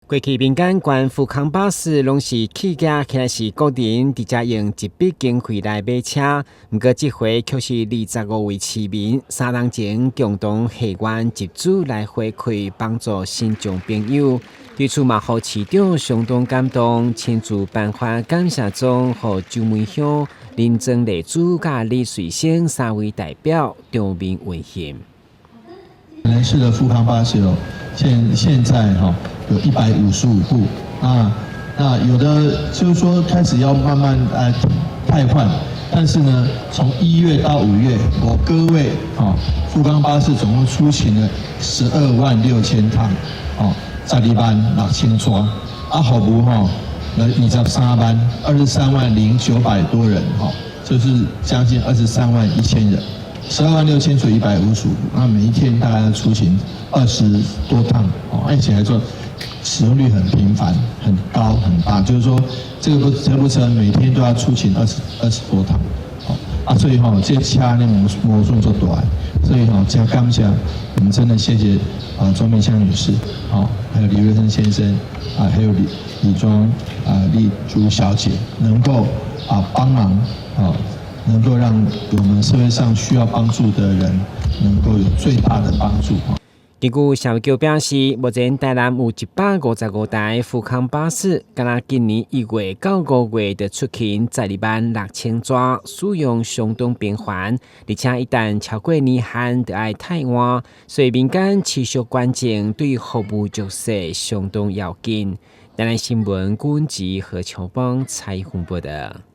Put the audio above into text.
過去民間捐富康巴士攏是企業或是個人直接用一筆經費來買車，毋過這回卻是25位市民3冬前共同下願集資來回饋幫助身障朋友。對此嘛，予市長相當感動，親自頒發感謝狀予周梅香、林莊麗珠佮李瑞生三位代表當面問訊。台南市的富康巴士哦，現在哈有155部啊，那有的就是說開始要慢慢來汰換，但是呢，從1月到5月，我各位啊，富康巴士總共出行了126,000趟，哦，126,000逝，啊，服務哈，23萬，230,900多人，哈，就是將近231,000人。126,000除155，那每一天大概要出行20多趟，哦，而且來說使用率很頻繁、很高、很大，就是說這部車每天都要出行二十多趟，哦，啊，所以吼，這車呢磨損足大，所以吼，真感謝，我們真的謝謝啊莊美香女士，好，還有李瑞生先生，啊，還有李莊啊麗珠小姐，能夠啊幫忙啊，能夠讓我們社會上需要幫助的人能夠有最大的幫助。根據社會局表示，目前台南有155台富康巴士，敢若今年1月到5月就出勤126,000逝，使用相當頻繁，而且一旦超過年限，就愛汰換，所以民間持續捐贈對服務弱勢相當要緊。台南新聞郭文吉何秋邦採訪報道。